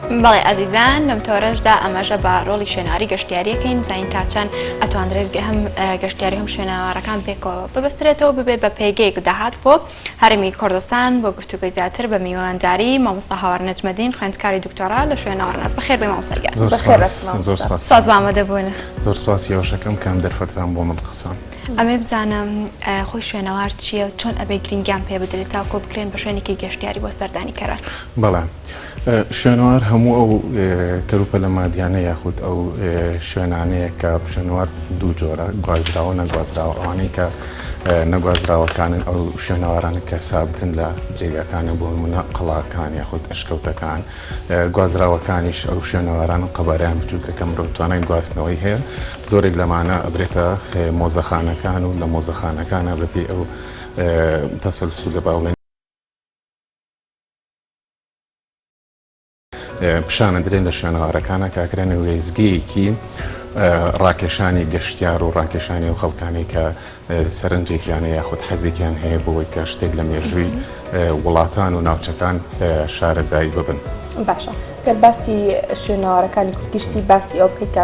بەڵێ ئازیزان لەم تۆرەشدا ئاماژە بە ڕۆڵی شوێنەواری گەشتیاریەکەین بزانین تا چەند ئەتواندرێت هەم گەشتیاری هەم شوێنەوارەکان پێکەوە ببەسترێتەوە ببێت بە پێگەیەک داهات بۆ هەرێمی کوردستان بۆ گفتوگۆی زیاتر بە میوانداری مامۆستا هاوار نەجمەدین خوێندکاری دکتۆرا لە شوێنەوارناس بەخێر بێ مامۆستا گیان زۆر سپاس زۆر سپاس سپاس بۆ ئامادەبوون. زۆر سپاسی ئەوەشەکەم کە ئەم دەرفەتان بۆ من ڕەخساند. ئەمێ بزانم خۆی شوێنەوار چییە و چۆن ئەبێ گرنگیان پێ بدرێت تاکۆ بکرێن بە شوێنێکی گەشتیاری بۆ سەردانیکەران؟ بەڵێ شوێنەوار هەموو ئەو کەلوپەلە مادیانە یاخود ئەو شوێنانەیە کە شوێنەوار دوو جۆرە گوازراوە نەگوازراوە ئەوانەی کە نەگوازراوەکانن ئەو شوێنەوارانە کە سابتن لە جێگاکانە بۆ نمونە قەڵاکان یاخود ئەشکەوتەکان گوازراوەکانیش ئەو شوێنەوارانە قەبارەیان بچووکە کە مرۆڤ توانای گواستنەوەی هەیە زۆرێک لەمانە ئەبرێتە مۆزەخانەکان و لە مۆزەخانەکانە بەپێی ئەو تەسەلسولە با بڵێین پیشانەدرێن لە شوێنەوارەکانە کە ئەکرێنە وێستگەیەکی ڕاکێشانی گەشتیار و ڕاکێشانی ئەو خەڵکانەی کە سەرنجێکیان هەیە یاخود حەزێکیان هەیە بۆی کە شتێک لە مێژووی وڵاتان و ناوچەکان شارەزایی ببن. باشە گەر باسی شوێنەوارەکانی گشتی باسی ئەو بکەیت کە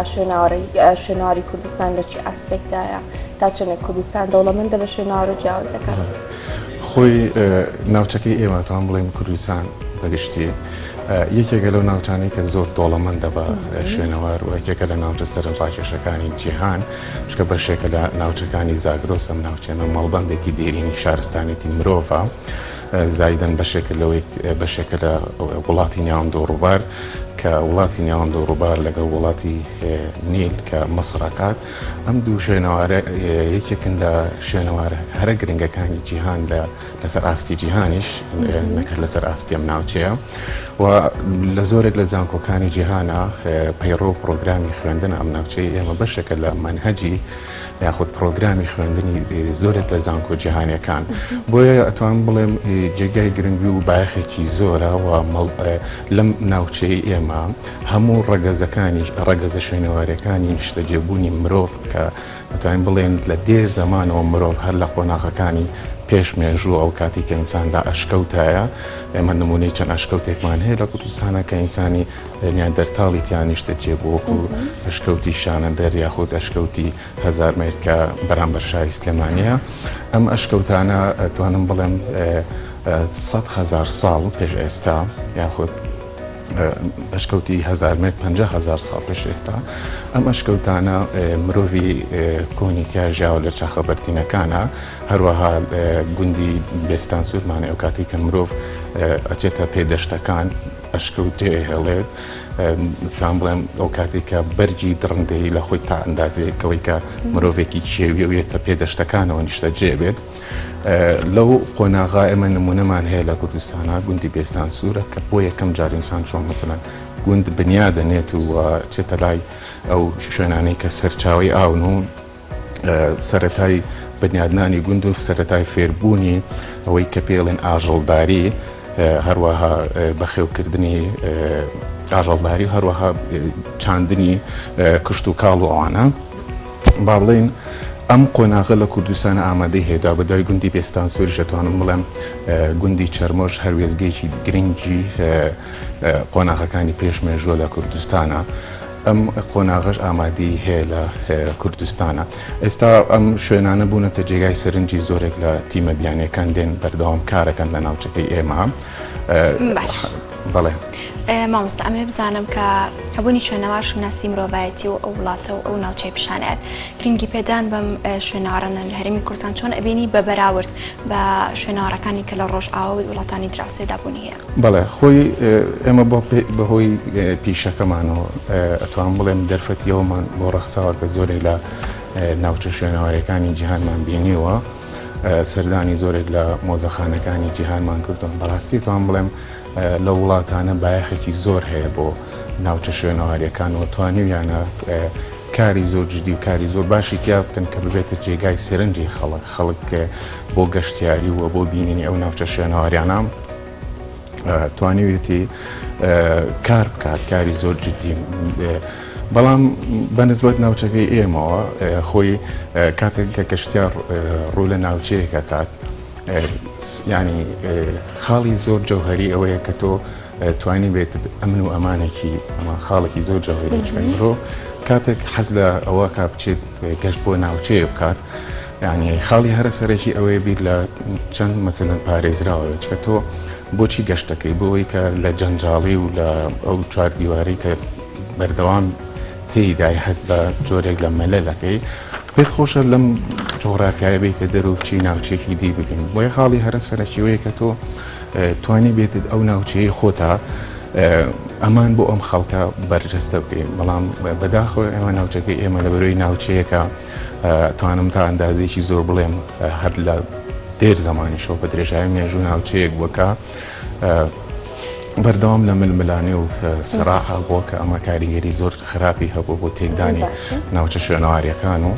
شوێنەواری کوردستان لە چی ئاستێکدایە تا چەندێک کوردستان دەوڵەمەندە بە شوێنەوارە جیاوازەکان؟ خۆی ناوچەکەی ئێمە توان بڵێم کوردستان بەگشتی یەکێکە لەو ناوچانەی کە زۆر دەوڵەمەندە بە شوێنەوار و یەکێکە لە ناوچە سەرنجڕاکێشەکانی جیهان چونکە بەشێکە لە ناوچەکانی زاگرۆس ئەم ناوچەیە مەڵبەندێکی دێرینی شارستانێتی مرۆڤە زایدەن بەشێکە لەوەی بەشێکە لە وڵاتی نێوان دوو ڕووبار کە وڵاتی نێوان دوو ڕووبار لەگەڵ وڵاتی نیل کە مەسڕەکات ئەم دوو شوێنەوارە یەکێکن لە شوێنەوارە هەرە گرنگەکانی جیهان لە لەسەر ئاستی جیهانیش نەک هەر لەسەر ئاستی ئەم ناوچەیە و لە زۆرێک لە زانکۆکانی جیهانە پەیڕۆ و پرۆگرامی خوێندن ئەم ناوچەی ئێمە بەشێکە لە مەنهەجی یاخود پرۆگرامی خوێندنی زۆرێک لە زانکۆ جیهانیەکان بۆیە ئەتوانم بڵێم جێگای گرنگی و بایەخێکی زۆرە و لەم ناوچەی ئێمە هەموو ڕەگەزەکانی ڕەگەزە شوێنەوارەکانی نیشتەجێبوونی مرۆڤ کە دەتوانین بڵێین لە دێر زەمانەوە مرۆڤ هەر لە قۆناغەکانی پێش مێژوو ئەو کاتی کە ئینسان لە ئەشکەوتایە، ئێمە نموونەی چەند ئەشکەوتێکمان هەیە لە کوردستانە کە ئینسانی نیاندەرتاڵی تیا نیشتەجێ بوو وەکو ئەشکەوتی شانەدەر یاخود ئەشکەوتی هەزارمێرد کە بەرامبەر شاری سلێمانییە. ئەم ئەشکەوتانە ئەتوانم بڵێم 100,000 ساڵ پێش ئێستا یاخود ئەشکەوتی هەزارمێرد 50,000 ساڵ پێش ئێستا ئەم ئەشکەوتانە مرۆڤی کۆنی تیا ژیاوە لە چاخە بەردینەکانە هەروەها گوندی بێستان سوورمانە ئەو کاتێک کە مرۆڤ ئەچێتە پێدەشتەکان ئەشکەوت جێ هێڵێت تان بڵێم ئەو کاتێک کە بەرگی دڕندەیی لە خۆی تا ئەندازەیەکەوەی کە مرۆڤێکی کێوی و یەتە پێدەشتەکانەوە نیشتە جێ بێت لەو قۆناغا ئێمە نمونەمان هەیە لە کوردستانا گوندی بێستان سوورە کە بۆ یەکەم جار ئینسان چۆن مەسەلەن گوند بنیا دەنێت و چێتە لای ئەو شوێنانەی کە سەرچاوی ئاون و سەتای بنیادنانی گوند و سەتای فێربوونی ئەوەی کە پێڵێن ئاژەڵداری هەروەها بەخێوکردنی ئاژەڵداری و هەروەها چاندنی کشت و کاڵ و ئەوانە. با بڵێین ئەم قۆناغە لە کوردستان ئامادەی هەیە دا بەدوای گوندی بێستان سووریش دەتوانم بڵێم گوندی چەرمۆش هەر وێستگەیەکی گرنگی قۆناغەکانی پێش مێژووە لە کوردستانە. ئەم قۆناغەش ئامادەی هەیە لە کوردستانە. ئێستا ئەم شوێنانە بوونەتە جێگای سەرنجی زۆرێک لە تیمە بیانیەکان دێن بەردەوام کارەکەن لە ناوچەکەی ئێمە. باش. بەڵێ. مامۆستا ئەمەوێ بزانم کە هەبوونی شوێنەوار شوناسی مرۆڤایەتی و ئەو وڵاتە و ئەو ناوچەی پیشانەیەت گرنگی پێدان بەم شوێنەوارانە لە هەرێمی کوردستان چۆن ئەبینی بە بەراورد بە شوێنەوارەکانی کە لە ڕۆژئاوا و وڵاتانی دراوسێدا بوونی هەیە؟ بەڵێ خۆی ئێمە بۆ بەهۆی پیشەکەمانەوە ئەتوانم بڵێم دەرفەتی ئەومان بۆ ڕەخساوە کە زۆرێک لە ناوچە شوێنەوارەکانی جیهانمان بینیوە سەردانی زۆرێک لە مۆزەخانەکانی جیهانمان کردوون بەڕاستی توان بڵێم لەو وڵاتانە بایەخێکی زۆر هەیە بۆ ناوچە شوێنەواریەکان و توانیویانە کاری زۆر جدی و کاری زۆر باشی تیا بکەن کە ببێتە جێگای سەرنجی خەڵک خەڵک بۆ گەشتیاری و بۆ بینینی ئەو ناوچە شوێنەواریانە توانیویەتی کار بکات کاری زۆر جدی بەڵام بەنسبەت ناوچەکەی ئێمەوە خۆی کاتێک کە گەشتیار ڕوو لە ناوچەیەکە کات ینی خاڵی زۆر جەوهری ئەوەیە کە تۆ. توانی بێت ئەمن و ئەمانێکی ئەمە خاڵێکی زۆر جەوهەری چونکە مرۆڤ کاتێک حەز لە ئەوە کا بچێت گەشت بۆ ناوچەیە بکات یعنی خاڵی هەرە سەرەکی ئەوەیە بیر لە چەند مەسەلەن پارێزراوە چکە تۆ بۆچی گەشتەکەی بۆ ئەوەی کە لە جەنجاڵی و لە ئەو چوار دیواری کە بەردەوام تێیدای هەست بە جۆرێک لە مەلەلەکەی پێت خۆشە لەم جۆغرافیایە بیتە دەر و بچی ناوچێکی دی ببین بۆیە خاڵی هەرە سەرەکیەوەیە کە تۆ توانی بێتت ئەو ناوچەیە خۆتا ئەمان بۆ ئەم خەڵکە بەرجەستە بکەین بەڵام بەداخەوە ئێمە ناوچەکەی ئێمە لە بەرەوەی ناوچەیەکە توانم تا ئەندازێکی زۆر بڵێم هەر لە دێر زمانیشەوە بە درێژایی مێژوو ناوچەیەک بووە بەردەوام لە ململانێ و سەراحە بووە کە ئەمە کاریگەری زۆر خراپی هەبوو بۆ تێکدانی ناوچە شوێنەواریەکان و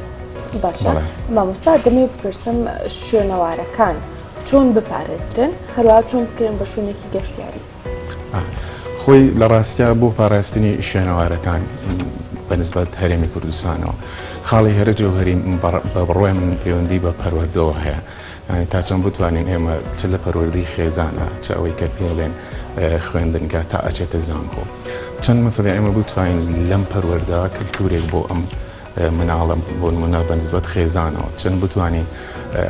باشە مامۆستا دەمێ بپرسم شوێنەوارەکان چۆن بپارێزرێن هەروەها چۆن بکرێن بە شوێنێکی گەشتیاری؟ خۆی لە ڕاستیا بۆ پاراستنی شوێنەوارەکان بە نسبەت هەرێمی کوردستانەوە خاڵی هەرە جەوهەری بە بڕوای من پەیوەندی بە پەروەردەوە هەیە یانی تا چەند بتوانین ئێمە چ لە پەروەردەی خێزانە چ ئەوەی کە پێڵێن خوێندنگا تا ئەچێتە زانکۆ چەند مەسەلە ئێمە بتوانین لەم پەروەردە کللتورێک بۆ ئەم مناڵە بۆ نمونە بە نسبەت خێزانەوە چەند بتوانین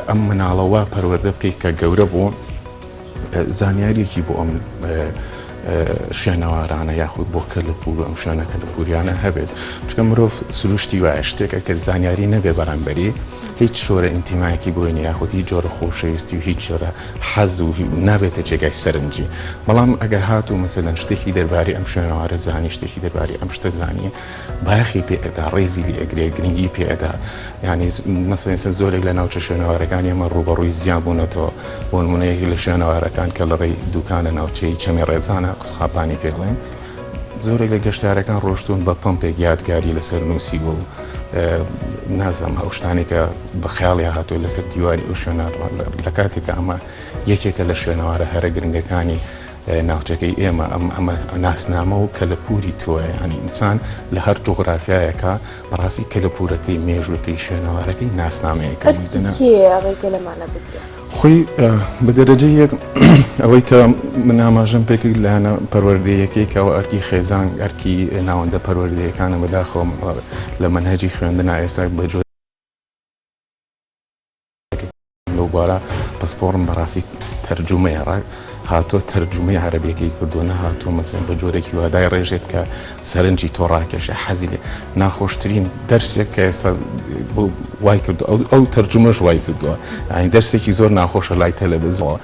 ئەم مناڵە وا پەروەردە بکەیت کە گەورە بوو زانیاریەکی بۆ ئەم شوێنەوارانە یاخود بۆ کەلەپوور و ئەم شوێنە کەلەپوریانە هەبێت چکە مرۆڤ سروشتی وایە شتێک ئەگەر زانیاری نەبێ بەرامبەری هیچ شۆرە ئینتیمایەکی بۆی نیە یاخود هیچ جۆرە خۆشەویستی و هیچ جۆرە حەز و نابێتە جێگای سەرنجی بەڵام ئەگەر هاتوو مەسەلەن شتێکی دەربارەی ئەم شوێنەوارە زانی شتێکی دەربارەی ئەم شتە زانی بایەخی پێ ئەدا، ڕێزی لێ ئەگرێ، گرنگی پێ ئەدا. یانی مەسەلەن ئێستا زۆرێک لە ناوچە شوێنەوارەکانی ئێمە ڕووبەڕووی زیان بوونەتەوە. بۆ نموونە یەکێک لە شوێنەوارەکان کە لە ڕێی دووکانە ناوچەی چەمی ڕێزانە، قسخاپانی پێ ئەڵێن، زۆرێک لە گەشتیارەکان ڕۆشتوون بە پەمپێک یادگاری لەسەر نووسیوە و نازانم ئەو شتانەی کە بە خەیاڵیان هاتووە لەسەر دیواری ئەو شوێنە لە کاتێک کە ئەمە یەکێکە لە شوێنەوارە هەرە گرنگەکانی ناوچەکەی ئێمە ئەم ئەمە ناسنامە و کەلەپوری تۆیە یانی ئینسان لە هەر جوغرافیایەکە بەڕاستی کەلەپورەکەی مێژوەکەی شوێنەوارەکەی ناسنامەیەکە ئەرکی کێیە ڕێگە لەمانە بگرێت؟ خۆی بە دەرەجەی یەک ئەوەی کە من ئاماژەم پێکرد لایەنە پەروەردەیەکەی کەەوە ئەرکی خێزان ئەرکی ناوەندە پەروەردەیەکانە بەداخەوە لە مەنهەجی خوێندنا ئێستا بە لەو بوارە پسپۆڕم بەڕاستی تەرجومەیە ڕا هاتووە تەرجومەی عەرەبیەکەی کردووە نەهاتووە مەسەن بە جۆرێکی وادای ڕێژێت کە سەرنجی تۆ ڕاکێشێ حەزی لێ ناخۆشترین دەرسێک کە ئێستا وای کردو ئەو ئەو تەرجومەش وای کردووە یعنی دەرسێکی زۆر ناخۆشە لای تەلەبزەوە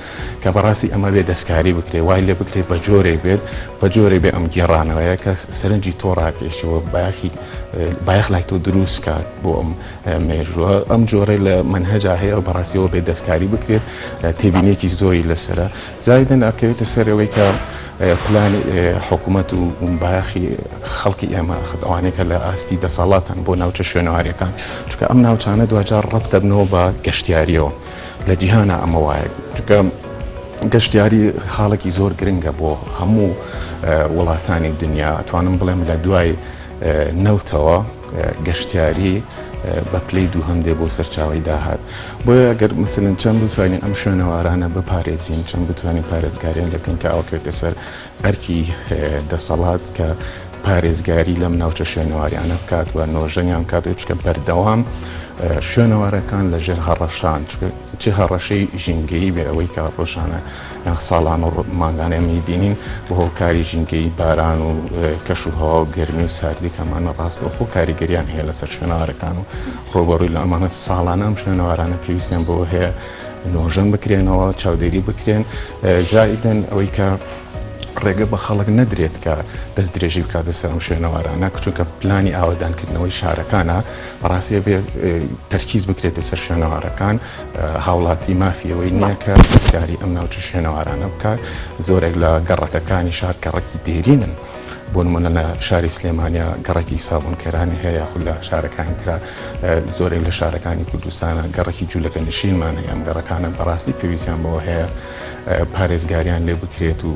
کە بەڕاستی ئەمە بێ دەستکاری بکرێ وای لێ بکرێ بە جۆرێک بێت بە جۆرێک بێ ئەم گێڕانەوەیە کە سەرنجی تۆ ڕاکێشەوە بایەخی بایەخ لای تۆ دروست کات بۆ ئەم مێژووە ئەم جۆرەی لە مەنهەجا هەیە و بەڕاستیەوە بێت دەستکاری بکرێت تێبینێکی زۆری لەسرە زایدن ئەکەوێتە سەرەوەی کە پلانی حکوومەت و بایەخی خەڵکی ئێمە ئەوانەی کە لە ئاستی دەسەڵاتن بۆ ناوچە شوێنەواریەکان چونکە ئەم ناوچانە دوجار ڕەت دەبنەوە بە گەشتیاریەوە لە جیهانە ئەمە وایە چونکە گەشتیاری خاڵێکی زۆر گرنگە بۆ هەموو وڵاتانی دنیا ئەتوانم بڵێم لە دوای نەوتەوە گەشتیاری بە پلەی دووهەم دێ بۆ سەرچاوەی داهات. بۆیە ئەگەر مەسەلەن چەند بتوانین ئەم شوێنەوارانە بپارێزین، چەند بتوانین پارێزگاریان لێ بکەین کە ئەوە سەر ئەرکی دەسەڵات کە پارێزگاری لەم ناوچە شوێنەواریانە بکات و نۆژەنیان بکات و چکە بەردەوام شوێنەوارەکان لە ژێر هەڕەشان چ هەڕەشەی ژینگەیی بێ ئەوەی کە ڕۆژانە یان ساڵانە و مانگانە ئێمە ئەیبینین بە هۆکاری ژینگەیی باران و کەش و هەوا و گەرمی و ساردی کە ئەمانە ڕاستەوخۆ کاریگەریان هەیە لەسەر شوێنەوارەکان و ڕووبەڕووی لە ئەمانە ساڵانە ئەم شوێنەوارانە پێویستیان بەوە هەیە نۆژەن بکرێنەوە چاودێری بکرێن زائیدەن ئەوەی کە ڕێگە بە خەڵک نەدرێت کە دەست درێژی بکاتە سەر ئەم شوێنەوارانە چونکە پلانی ئاوەدانکردنەوەی شارەکانە بەڕاستی بێ تەرکیز بکرێتە سەر شوێنەوارەکان هاوڵاتی مافی ئەوەی نییە کە دەستکاری ئەم ناوچە شوێنەوارانە بکات زۆرێک لە گەڕەکەکانی شار گەڕەکی دێرینن بۆ نمونە لە شاری سلێمانیا گەڕەکی سابوونکەرانی هەیە یاخود لە شارەکانی ترا زۆرێک لە شارەکانی کوردستانە گەڕەکی جوولەکە نشینمان هەیە ئەم گەڕەکانە بەڕاستی پێویستیان بەوە هەیە پارێزگاریان لێ بکرێت و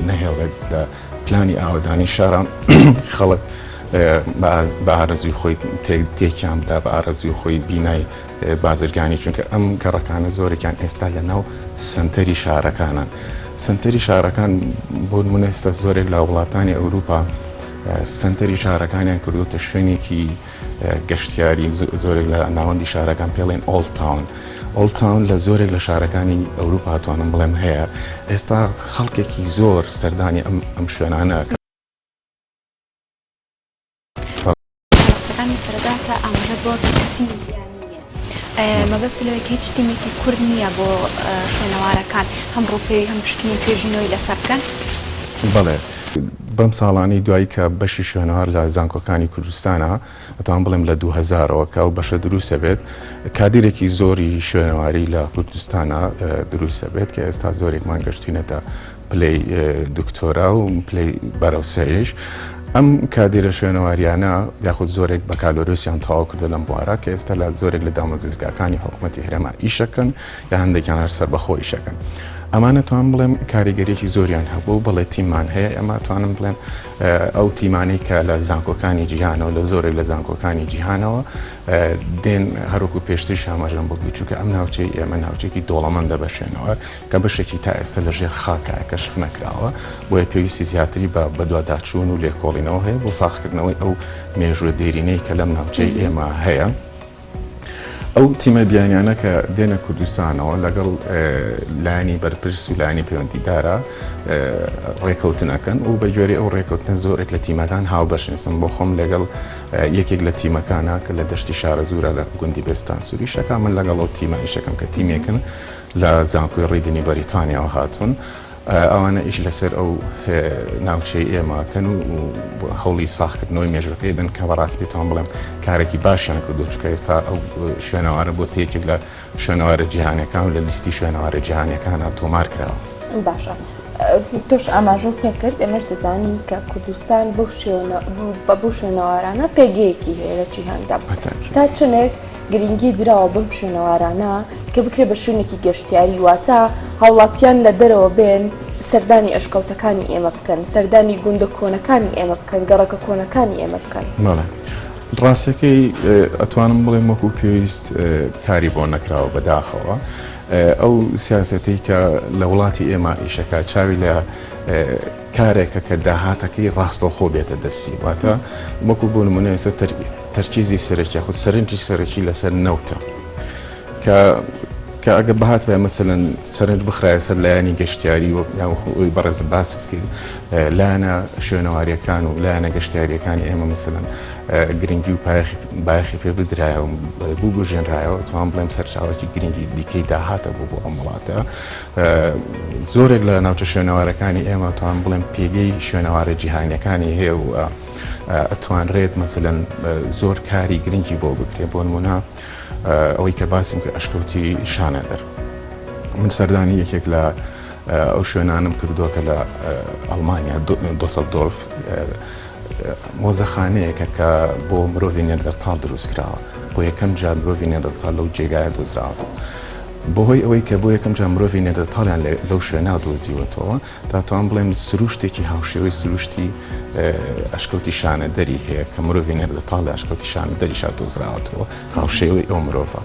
نەهێڵێت لە پلانی ئاوەدانی شاران خەڵک بە ئارەزووی خۆی تێکیان بدا، بە ئارەزووی خۆی بینای بازرگانی، چونکە ئەم گەڕەکانە زۆرێکیان ئێستا لە ناو سەنتەری شارەکانن. سەنتەری شارەکان بۆ نمونە ئێستا زۆرێک لە وڵاتانی ئەوروپا سەنتەری شارەکانیان کردوتە شوێنێکی گەشتیاری زۆرێک لە ناوەندی شارەکان پێڵێن old town. Old town لە زۆرێک لە شارەکانی ئەوروپا توانم بڵێم هەیە ئێستا خەڵکێکی زۆر سەردانی ئەم شوێنانە ئەکەن. قسەکانی سەرەتا تا ئاماژەت بۆ کرد کە تیمی بیانی نییە مەبەست لەوەی کە هیچ تیمێکی کورد نییە بۆ شوێنەوارەکان هەم ڕووپێوی هەم پشکنین توێژینەوەی لەسەر بکەن؟ بەڵێ بەم ساڵانەی دوایی کە بەشی شوێنەوار لە زانکۆکانی کوردستانە ئەتوانم بڵێم لە 2000ەوە کە ئەو بەشە دروستە بێت کادیرێکی زۆری شوێنەواری لە کوردستانە دروستە بێت کە ئێستا زۆرێکمان گەشتینەتە پلەی دکتۆرا و پلەی بەرەو سەریش. ئەم کادیرە شوێنەواریانە یاخود زۆرێک بەکالۆریۆسیان تەواو کردە لەم بوارە کە ئێستا لە زۆرێک لە دامەزرگاکانی حکوومەتی هەرێما ئیشەکەن یا هەندێکیان هەر سەربەخۆ ئیشەکەن. ئەمانە توان بڵێم کاریگەریەکی زۆریان هەبوو بەڵێ تیممان هەیە ئەمە توانم بڵێم ئەو تیمانەی کە لە زانکۆکانی جیهانەوە لە زۆرێک لە زانکۆکانی جیهانەوە دێن هەروەکو پێشتریش ئاماژەم بۆ کرد چونکە ئەم ناوچەی ئێمە ناوچێکی دەوڵەمەندە بە شوێنەوار کە بەشێکی تا ئێستا لە ژێر خاکە کەشف نەکراوە بۆیە پێویستی زیاتری بە بەدواداچوون و لێکۆڵینەوە هەیە بۆ ساغکردنەوەی ئەو مێژووە دێرینەی کە لەم ناوچەی ئێمە هەیە. ئەو تیمە بیانیانە کە دێنە کوردستانەوە لەگەڵ لایەنی بەرپرس و لایەنی پەیوەندیدارە ڕێکەوتن ئەکەن و بە گوێرەی ئەو ڕێکەوتنە زۆرێک لە تیمەکان هاوبەشن ئێستا بۆ خۆم لەگەڵ یەکێک لە تیمەکانە کە لە دەشتی شارەزوورە لە گوندی بێستانسوور ئیشەکە من لەگەڵ ئەو تیمە ئیشەکەم کە تیمێکن لە زانکۆی ڕیدنی بەریتانیاوە هاتوون ئەوانە ئیش لەسەر ئەو ناوچەی ئێمە کەن و هەوڵی ساخکردنەوەی مێژوەکەی دەن کە بەڕاستی توان بڵێم کارێکی باشیان کردو چونکە ئێستا ئەو شوێنەوارە بۆ یەکێک لە شوێنەوارە جیهانەکان و لە لیستی شوێنەوارە جیهانەکانە تۆمار کراوە. باشە تۆش ئاماژە پێکرد ئێمەش دەزانین کە کوردستان بەو شوێنە بە بەو شوێنەوارانە پێگەیەکی هەیە لە جیهاندا تا چەندێک گرنگی دراوە بەم شوێنەوارانە کە بکرێت بە شوێنێکی گەشتیاری واتە هاوڵاتیان لە دەرەوە بێن سەردانی ئەشکەوتەکانی ئێمە بکەن سەردانی گوندە کۆنەکانی ئێمە بکەن گەڕەکە کۆنەکانی ئێمە بکەن. بەڵێ ڕاستەکەی ئەتوانم بڵێم وەکو پێویست کاری بۆ نەکراوە بەداخەوە ئەو سیاسەتەی کە لە وڵاتی ئێمە ئیشەکە چاوی لە کارێکە کە داهاتەکەی ڕاستەوخۆ بێتە دەستی واتە وەکو بۆ نمونە ئێستا تەرکیزی سەرەکی یاخود سەرنجی سەرەکی لەسەر نەوتە کە کە ئەگە بهات بە مەسەلەن سەرنج بخرایە سەر لایەنی گەشتیاری و یاخۆی بەڕێز باست کرد لایەنە شوێنەواریەکان و لایەنە گەشتیاریەکانی ئێمە مەسەلەن گرنگی و بایەخی پێ بدرایە و بگوژێنرایەوە توان بڵێم سەرچاوەکی گرنگی دیکەی داهاتە بوو بۆ ئەم وڵاتە زۆرێک لە ناوچە شوێنەوارەکانی ئێمە توان بڵێم پێگەی شوێنەوارە جیهانیەکانی هەیە و ئەتوانرێت مەسەلەن زۆر کاری گرنگی بۆ بکرێت بۆ نمونە ئەوەی کە باسم کرد ئەشکەوتی شانەدەر من سەردانی یەکێک لە ئەو شوێنانم کردووە کە لە ئەڵمانیا دۆسەلدۆرف مۆزەخانەیەکە کە بۆ مرۆڤی نێردەرتاڵ دروست کراوە بۆ یەکەم جار مرۆڤی نێردەرتاڵ لەو جێگایە دۆزراوەتەوە بەهۆی ئەوەی کە بۆ یەکەم جار مرۆڤی نێردەرتاڵیان لەو شوێنە دۆزیوەتەوە تا توان بڵێم سروشتێکی هاوشێوەی سروشتی ئەشکەوتی شانەدەری هەیە کە مرۆڤی نێردەتاڵ لە ئەشکەوتی شانەدەریشا دۆزراوەتەوە هاوشێوەی ئەو مرۆڤە.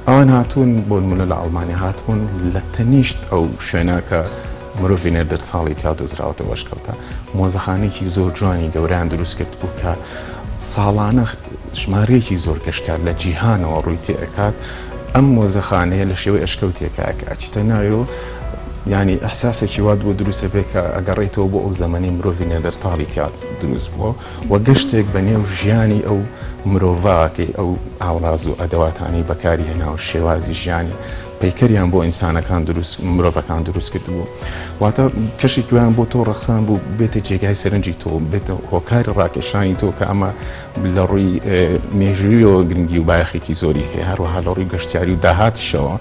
ئەوان هاتوون بۆ نمونە لە ئەڵمانیا هاتبوون لە تەنیشت ئەو شوێنە کە مرۆڤی نێردەرساڵی تیا دۆزراوەتەوە ئەشکەوتە مۆزەخانەیەکی زۆر جوانی گەورەیان دروست کرد بوو کە ساڵانە ژمارەیەکی زۆر گەشتیار لە جیهانەوە ڕووی تێ ئەکات ئەم مۆزەخانەیە لە شێوەی ئەشکەوتێکە کە ئەچیتە ناوی و یانی ئەحساسێکی وات بۆ دروستە بێ کە ئەگەڕێیتەوە بۆ ئەو زەمەنەی مرۆڤی نێدەرتاڵی تیا دروست بووە و گەشتێک بە نێو ژیانی ئەو مرۆڤاکەی ئەو ئاوراز و ئەدەواتانەی بەکاری هێناوە شێوازی ژیانی پەیکەریان بۆ ئینسانەکان دروست مرۆڤەکان دروست کردبوو واتە کەشێکی وایان بۆ تۆ ڕەخسان بوو بێتە جێگای سەرنجی تۆ بێتە هۆکاری ڕاکێشانی تۆ کە ئەمە لە ڕووی مێژوویەوە گرنگی و بایەخێکی زۆری هەیە هەروەها لە ڕووی گەشتیاری و داهاتیشەوە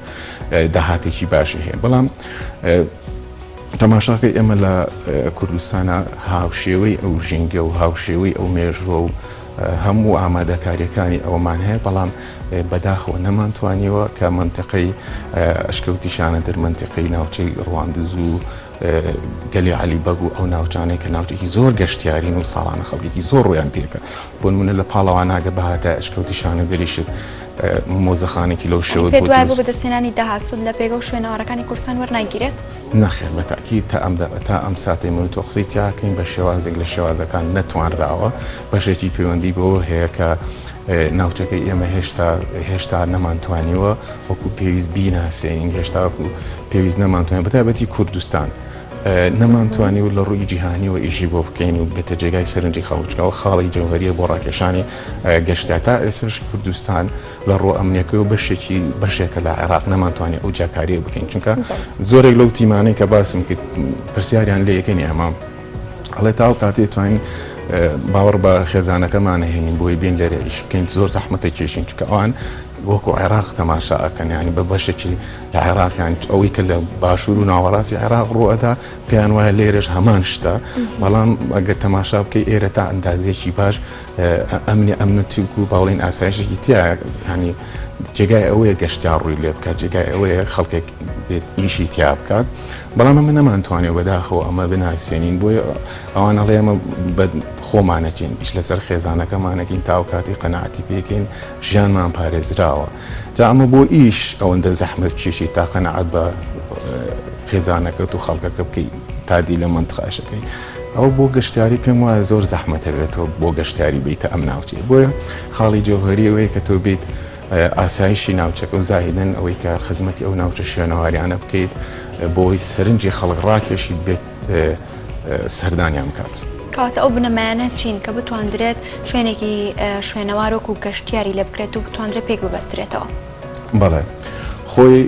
داهاتێکی باشی هەیە بەڵام تەماشاکەی ئێمە لە کوردستانە هاوشێوەی ئەو ژینگە و هاوشێوەی ئەو مێژوە و هەموو ئامادەکاریەکانی ئەومان هەیە بەڵام بەداخەوە نەمانتوانیوە کە منتیقەی ئەشکەوتی شانەدەر منتیقەی ناوچەی ڕواندز و. گەلی عەلی بەگ و ئەو ناوچانەی کە ناوچێکی زۆر گەشتیارین و ساڵانە خەڵکێکی زۆر ڕویان تێکە. بۆ نمونە لە پاڵەواناگە بەهاتە ئەشکەوتی شانەدەریشت مۆزەخانێکی لەو شێوە پێت وایە بۆ بەدەستهێنانی داهات سوود لە پێگە و شوێنەوارەکانی کوردستان وەرناگیرێت؟ نەخێر بە تەئکید تا ئەم تا ئەم ساتەی من و تۆ قسەی تیاکەین بە شێوازێک لە شێوازەکان نەتوانراوە بەشێکی پەیوەندی بەوە هەیە کە ناوچەکەی ئێمە هێشتا هێشتا نەمانتوانیوە وەکو پێویست بیناسێنین هێشتا وەکو پێویست نەمانتوانین بەتایبەتی کوردستان نەمانتوانی و لە ڕووی جیهانیەوە ئیشی بۆ بکەین و بێتە جێگای سەرنجی خەڵک چونکە ئەوە خاڵی جەوهەریە بۆ ڕاکێشانی گەشتیار تا ئێستاش کوردستان لە ڕووە ئەمنیەکەی و بەشێکی بەشێکە لە عێراق نەمانتوانی ئەو جیاکاریە بکەین چونکە زۆرێک لەو تیمانەی کە باسم کرد پرسیاریان لێ یەکەین ئێمە ئەڵێ تا ئەو کاتێ توانین باوەڕ بە خێزانەکەمان هێنین بۆی بین لێرە ئیش بکەین زۆر زەحمەتە کێشین چونکە ئەوان وەکو عێراق تەماشا ئەکەن یانی بە بەشێکی لە عێراق یان ئەوەی کە لە باشوور و ناوەڕاستی عێراق ڕوئەدا پێیان وایە لێرەش هەمان شتە بەڵام ئەگەر تەماشا بکەی ئێرە تا ئەندازەیەکی باش ئەمنی ئەمنەتی و باڵین ئاسایشێکی تیا ینی جێگای ئەوەیە گەشتیار ڕووی لێ بکات جێگای ئەوەیە خەڵکێک بێت ئیشی تیا بکات بەڵام ئەمە نەمانتوانێت بەداخەوە ئەمە بناسیێنین بۆیە ئەوان ئەڵێ ئەمە بە خۆمانەچین ئیش لەسەر خێزانەکەمانەکەین تاو کاتی قەناعەتی پێکەین ژیانمان پارێزراوە جا ئەمە بۆ ئیش ئەوەندە زەحمەت بکێشی تا قەناعەت بە خێزانەکەت و خەڵکەکە بکەی تا دی لە مەنتقاشەکەی ئەو بۆ گەشتیاری پێم وایە زۆر زەحمەتە بێتەوە بۆ گەشتیاری بیتە ئەم ناوچەیە بۆیە خاڵی جەوهەری ئەوەیە کە تۆ بیت ئاسایشی ناوچەکە و زاهیدەن ئەوەی کە خزمەتی ئەو ناوچە شوێنەواریانە بکەیت بۆی سەرنجی خەڵک ڕاکێشیت بێت سەردانیان بکات. کەواتە ئەو بنەمایانە چین کە بتواندرێت شوێنێکی شوێنەوار وەکو گەشتیاری لێ بکرێت و بتواندرێت پێک ببەسترێتەوە؟ بەڵێ خۆی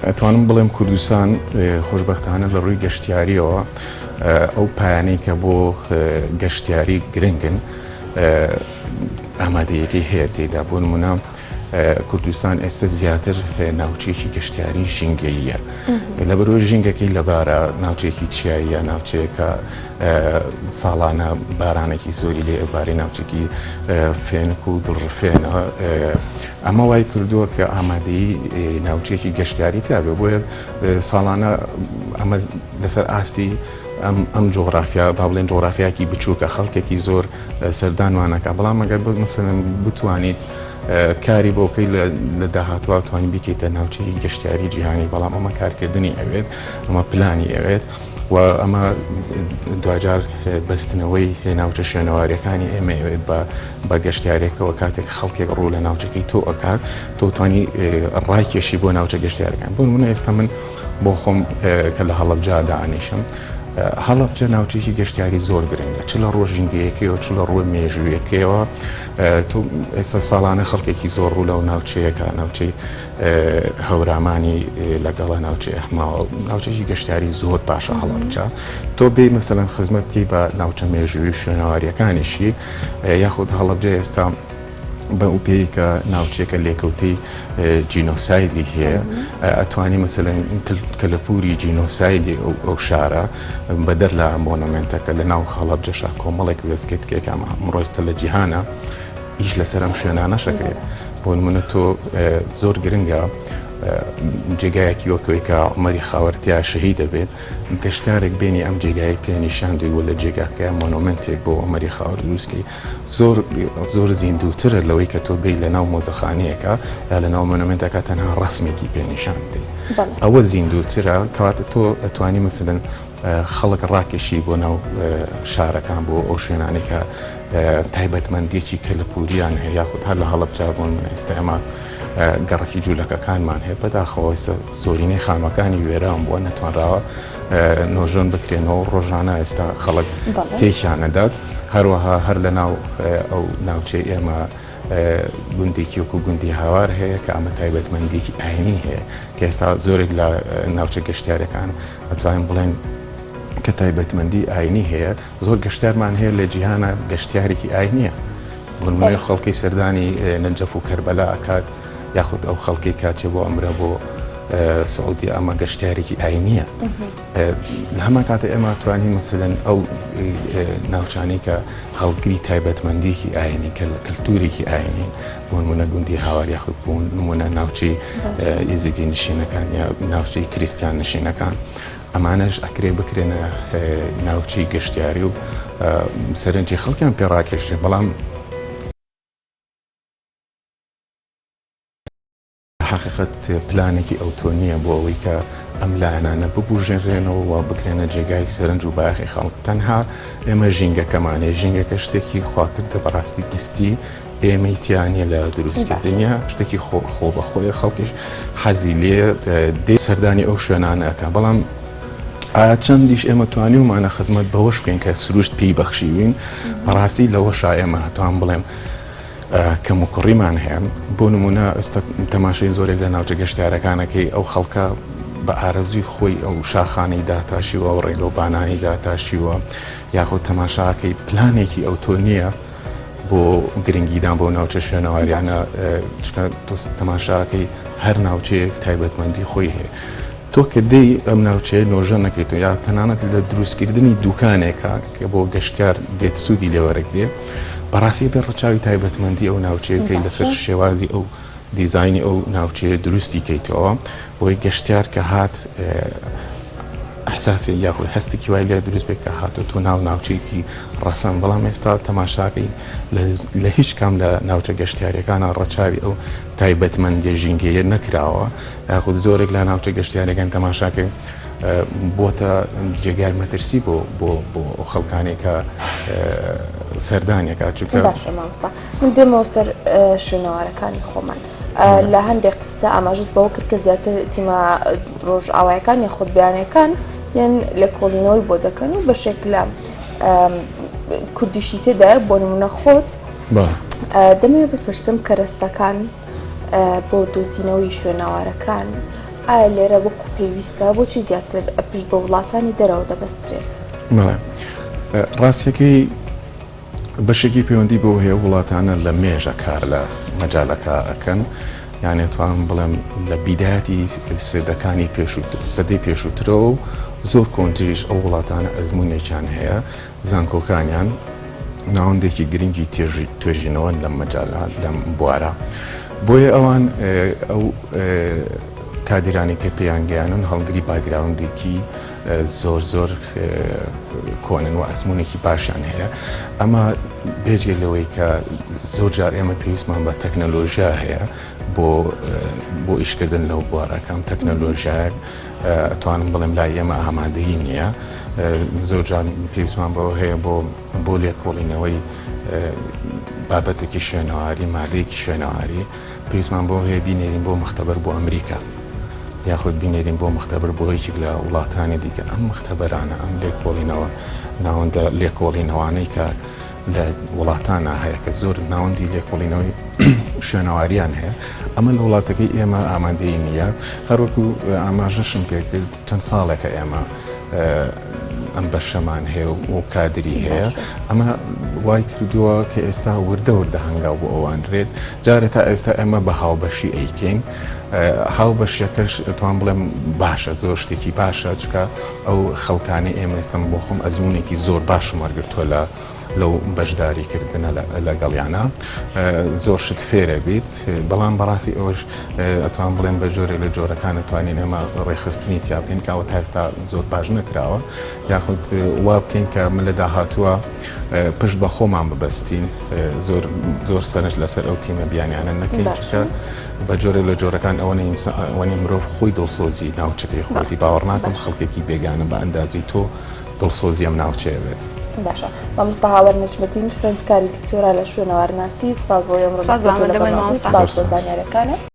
ئەتوانم بڵێم کوردستان خۆشبەختانە لە ڕووی گەشتیاریەوە ئەو پایانەی کە بۆ گەشتیاری گرنگن ئامادەیەکەی هەیە تێدا بۆ نمونە کوردستان ئێستا زیاتر ناوچەیەکی گەشتیاری ژینگەییە لەبەرەوەی ژینگەکەی لەبارە ناوچەیەکی چیاییە ناوچەیەکە ساڵانە بارانێکی زۆری لێ ئەباری ناوچێکی فێنک و دڵڕفێنە ئەمە وای کردووە کە ئامادەی ناوچەیەکی گەشتیاری تا بێ بۆیە ساڵانە ئەمە لەسەر ئاستی ئەم جۆغرافیا با بڵێن جۆغرافیاکی بچووکە خەڵکێکی زۆر سەردانمانەکە بەڵام ئەگەر مەسەلەن بتوانیت کاری بۆ بکەیت لە داهاتوە توانی بیکەیتە ناوچەی گەشتیاری جیهانی بەڵام ئەمە کارکردنی ئەوێت ئەمە پلانی ئەوێت و ئەمە دواجار بەستنەوەی ناوچە شوێنەواریەکانی ئێمە ئەوێت بە بە گەشتیارێکەوە کاتێک خەڵکێک ڕوو لە ناوچەکەی تۆ ئەکات تۆ توانی ڕایکێشی بۆ ناوچە گەشتیارەکان بۆ نمونە ئێستا من بۆ خۆم کە لە هەڵەبجە دانیشم هەڵەبجە ناوچێکی گەشتیاری زۆر گرنگە چ لە ڕووە ژینگەیەکەیەوە چ لە ڕووە مێژوویەکەیەوە تۆ ئێستا ساڵانە خەڵکێکی زۆر ڕوو لەو ناوچەیەکە ناوچەی هەورامانی لەگەڵە ناوچەی ئەحماوە ناوچێکی گەشتیاری زۆر باشە هەڵەبجە تۆ بێ مەسەلەن خزمەت بکەی بە ناوچە مێژووی شوێنەواریەکانیشی یاخود هەڵەبجە ئێستا بەو پێی کە ناوچەکە لێکەوتەی جینۆسایدی هەیە ئەتوانی مەسەلەن کەلەپوری جینۆسایدی ئەو شارە بەدەر لە مۆنۆمێنتەکە لە ناو هەڵەبجەشا کۆمەڵێک وێستگەی تکێکە ئەمە ئەمڕۆ ئێستا لە جیهانە ئیش لەسەر ئەم شوێنانەش ئەکرێت بۆ نمونە تۆ زۆر گرنگە جێگایەکی وەکەوەی کە عومەری خاوەر تیا شەهید دەبێت گەشتارێک بێنی ئەم جێگای پێ نیشان دوی و لە جێگاکەی مۆنۆمنتێک بۆ عومەری خاوەر دروستکەی زۆر زۆر زیندووترە لەوەی کە تۆ بێی لەناو مۆزەخانەیەکە یا لەناو مۆنۆمێنتەکە تەنها ڕەسمێکی پێ نیشان بدەیت ئەوە زیندووترە کەواتە تۆ ئەتوانی مەسەلەن خەڵک ڕاکێشی بۆ ناو شارەکان بۆ ئەو شوێنانەی کە تایبەتمەندیەکی کەلەپوریان هەیە یاخود هەر لە هەڵەبجە بۆ نمونە ئێستا ئێمە گەڕەکی جوولەکەکانمان هەیە بەداخەوە ئێستا زۆرینەی خانوەکانی وێران بووە نەتوانراوە نۆژەن بکرێنەوە ڕۆژانە ئێستا خەڵک تێکیان نەدات هەروەها هەر لە ناو ئەو ناوچەی ئێمە گوندێکی وەکو گوندی هاوار هەیە کە ئەمە تایبەتمەندێکی ئاینی هەیە کە ئێستا زۆرێک لە ناوچە گەشتیارەکان ئەتوانین بڵێن کە تایبەتمەندی ئاینی هەیە زۆر گەشتیارمان هەیە لە جیهانە گەشتیارێکی ئاینیە بۆ نمونە خەڵکی سەردانی نەجەف و کەربەلا ئەکات یاخود ئەو خەڵکی کاچێ بۆ ئەمرە بۆ سعودی ئەمە گەشتیارێکی ئاینیە لە هەمان کاتە ئێمە توانین مەسەلەن ئەو ناوچانەی کە هەڵگری تایبەتمەندێکی ئاینی کە کەلتورێکی ئاینین بۆ نمونە گوندی هاوار یاخود بۆ نمونە ناوچەی ئێزیدی نشینەکان یا ناوچەی کریسیان نشینەکان. ئەمانەش ئەکرێ بکرێنە ناوچەی گەشتیاری و سەرنجی خەڵکیان پێ ڕاکێشرێ بەڵام حەقیقەت پلانێکی ئەوتۆ نییە بۆ ئەوەی کە ئەم لایەنانە ببوژێنرێنەوە و بکرێنە جێگای سەرنج و بایەخی خەڵک. تەنها ئێمە ژینگەکەمان هەیە، ژینگەکە شتێکی خواکردە بەڕاستی دەستی ئێمەی تیا نییە لە دروستکردنیا، شتێکی خۆبەخۆیە، خەڵکیش حەزی لێیە دێ سەردانی ئەو شوێنانە ئەکا، بەڵام ئایا چەندیش ئێمە توانیومانە خزمەت بەوەش بکەین کە سروشت پێی بەخشیوین؟ بەڕاستی لەوەشا ئێمە هەتوان بڵێم کەموکوڕیمان هەیە، بۆ نموونە ئێستا تەماشای زۆرێک لە ناوچە گەشتیارەکانەکەی ئەو خەڵکە بە ئارەزووی خۆی ئەو شاخانەی داتاشیوە ئەو ڕێگە و بانانی داتاشیوە یاخود تەماشاکەی پلانێکی ئەوتۆ نییە بۆ گرنگیدان بۆ ناوچە شوێنەواریانە چونکە تۆ تەماشاکەی هەر ناوچەیەک تایبەتمەندی خۆی هەیە تۆ کە دێی ئەم ناوچەیە نۆژەن نەکەیتەوە یا تەنانەت لە دروستکردنی دوکانێکە کە بۆ گەشتیار دێت سوودی لێ وەرەگرێ بەڕاستی بێ ڕەچاوی تایبەتمەندی ئەو ناوچەیە بکەی لەسەر شێوازی ئەو دیزاینی ئەو ناوچەیە دروستی کەیتەوە بۆی گەشتیار کە هات ئەحساسی یاخود هەستێکی وای لێ دروست بێت کە هاتۆ تۆ ناو ناوچەیەکی ڕەسەن بەڵام ئێستا تەماشاکەی لە هیچ کام لە ناوچە گەشتیاریەکانە ڕەچاوی ئەو تایبەتمەندیە ژینگەیە نەکراوە یاخود زۆرێک لە ناوچە گەشتیارەکان تەماشاکەی بۆتە جێگای مەترسی بۆ بۆ بۆ ئەو خەڵکانێک کە سەردانێکا چونکە باشە مامۆستا من دێمەوە سەر شوێنەوارەکانی خۆمان لە هەندێک قسە ئاماژت بەوە کرد کە زیاتر تیمە ڕۆژئاوایەکان یاخود بیانەکان یان لێکۆڵینەوەی بۆ دەکەن و بەشێک لە کوردیشی تێدایە بۆ نمونە خۆت دەمەوێت بپرسم کەرەستەکان بۆ دۆزینەوەی شوێنەوارەکان ئایا لێرە وەکو پێویستە بۆچی زیاتر پشت بە وڵاتانی دەرەوە دەبەسترێت؟ ڕاستیەکەی بەشێکی پەیوەندی بەوە هەیە وڵاتانە لە مێژە کار لە مەجالەکە ئەکەن یانێ توانم بڵێم لە بیدایەتی سەدەکانی پێشووتر سەدەی پێشووترەوە و زۆر کۆنتریش ئەو وڵاتانە ئەزمونێکیان هەیە زانکۆکانیان ناوەندێکی گرنگی توێژینەوەن لەم مەجالە لەم بوارە بۆیە ئەوان ئەو کادیرانی کە پێیان گەیانن هەڵگری background ێکی زۆر زۆر کۆنن و ئەزمونێکی باشیان هەیە ئەمە بێجگە لەوەی کە زۆر جار ئێمە پێویستمان بە تەکنەلۆژیا هەیە بۆ بۆ ئیشکردن لەو بوارەکان تەکنەلۆژیایەک ئەتوانم بڵێم لای ئێمە ئامادەیی نییە زۆر جار پێویستمان بەوە هەیە بۆ بۆ لێکۆڵینەوەی بابەتێکی شوێنەواری مادەیەکی شوێنەواری پێویستمان بۆ هەیە بینێرین بۆ مختبەر بۆ ئەمریکا یاخود بینێرین بۆ مختبەر بۆ یەکێک لە وڵاتانی دیکە ئەم مختبەرانە ئەم لێکۆڵینەوە ناوەندە لێکۆڵینەوانەی کە لە وڵاتانا هەیە کە زۆر ناوەندی لێکۆڵینەوەی شوێنەواریان هەیە ئەمە لە وڵاتەکەی ئێمە ئامادەی نییە هەروەکو ئاماژەشم پێکرد چەند ساڵێکە ئێمە ئەم بەشەمان هەیە و کادری هەیە ئەمە وای کردووە کە ئێستا وردە وردە هەنگاو بۆ ئەوانرێت جارێ تا ئێستا ئێمە بە هاوبەشی ئەیکەین هاوبەشیەکەش توان بڵێم باشە زۆر شتێکی باشە چکە ئەو خەڵکانی ئێمە ئێستم بۆ خۆم ئەزمونێکی زۆر باشم وەرگتووە لە لەو بەشداری کردنە لەگەڵیانە زۆر شت فێرە بیت بەڵام بەڕاستی ئەوش ئەتوان بڵێم بە جۆرێک لە جۆرەکان توانین ئێمە ڕێخستنی تیا بکەین کاوە تا ئێستا زۆر باش نەکراوە یاخود وا بکەین کە من لە داهاتووە پشت بە خۆمان ببەستین زۆر زۆر سەرنج لەسەر ئەو تیمە بیانیانە نەکەین چونکە بە جۆرێک لە جۆرەکان ئەوەنە ئەوەنە مرۆڤ خۆی دڵسۆزی ناوچەکەی خۆیەتی باوەڕ ناکەم خەڵکێکی بێگانە بە ئەندازەی تۆ دڵسۆزی ئەم ناوچەیە بێت. باشە مامۆستا هاوار نەجمەدین خوێندکاری دکتۆرا لە شوێنەوارناسی سپاس بۆ ئەمڕۆ سپاس بۆ ئامادەبوونی مامۆستا. سپاس بۆ زانیاریەکانت.